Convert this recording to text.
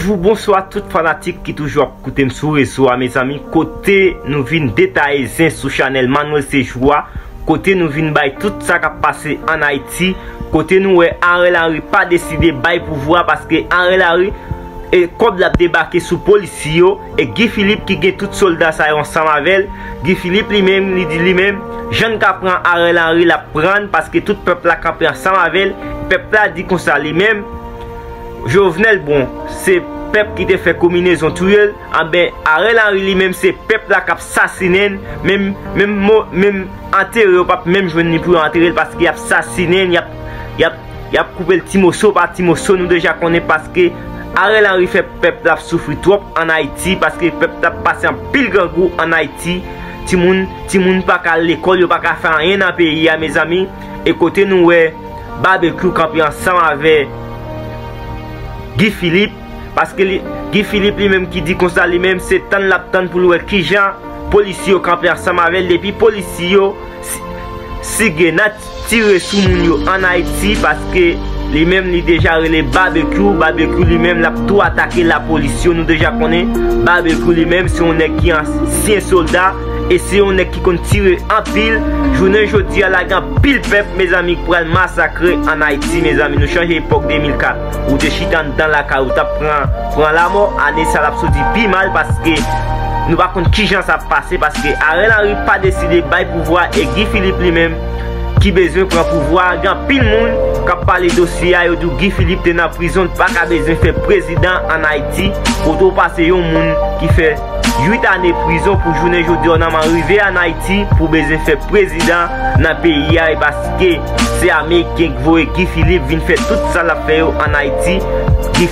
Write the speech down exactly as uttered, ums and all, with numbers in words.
Bonjou, bonswa tout fanatik ki toujou ap koute m sou rezo a, mezanmi. Kote nou vin detaye zen sou chanèl Manuel Sejour a, kote nou vin bay tout sa k ap pase ann Ayiti, kote nou wè Ariel Henry pa deside bay pouvwa, paske Ariel Henry e kòb l ap debake sou polisye yo, e Guy Philippe ki gen tout sòlda sa yo ansanm avè l. Guy Philippe li menm, li di li menm, jan n ka pran Ariel Henry, l ap pran n, paske tout pèp la kanpe ansanm avè l. Pèp la di konsa li menm, Jovenel, bon, se pèp ki te fè konbinezon touye l. Anben, Ariel Henry li menm, se pèp la k ap sasinen n, menm, menm mo, menm antere yo p ap menm jwenn li pou yo antere l, paske y ap sasinen n, y ap, y ap, y ap koupe l ti moso pa ti moso, nou deja konnen, paske Ariel Henry fè pèp la ap soufri twòp ann Ayiti, paske pèp la ap pase anpil grangou ann Ayiti. Timoun, timoun pa ka al lekòl, yo pa ka fè anyen nan peyi a, mezanmi. E kote nou wè Barbecue kanpe ansanm avè Guy Philippe, paske li, Guy Philippe li menm ki di konsa li menm, se tann l ap tann pou l wè kijan polisye yo kanpe ansanm avè l, depi polisye yo si, sige nan tire sou moun yo ann Ayiti, paske li menm li deja rele Barbecue. Barbecue li menm l ap tou atake lapolis yo, nou deja konnen Barbecue li menm se yon nèg ki ansyen sòlda, e se yon nèg ki konn tire anpil. Jounen jodi a la, gen anpil pèp, mezanmi, k pral masakre ann Ayiti, mezanmi. Nou chanje epòk de mil kat, ou te chita anndan lakay ou, t ap pran, pran lamò. Ane sa l ap soti pi mal, paske nou pa konn kijan sa ap pase, paske Ariel Henry pa deside bay pouvwa, e Guy Philippe li menm ki bezwen pran pouvwa. Gen anpil moun k ap pale dosye a, yo di w Guy Philippe te nan prizon, l pa ka bezwen fè prezidan ann Ayiti, kote w pase yon moun ki fè uit ane prizon pou jounen jodi a, nan man rive ann Ayiti pou bezwen fè prezidan nan peyi a, e paske se ameriken k voye Guy Philippe vin fè tout sa l ap fè yo ann Ayiti. Guy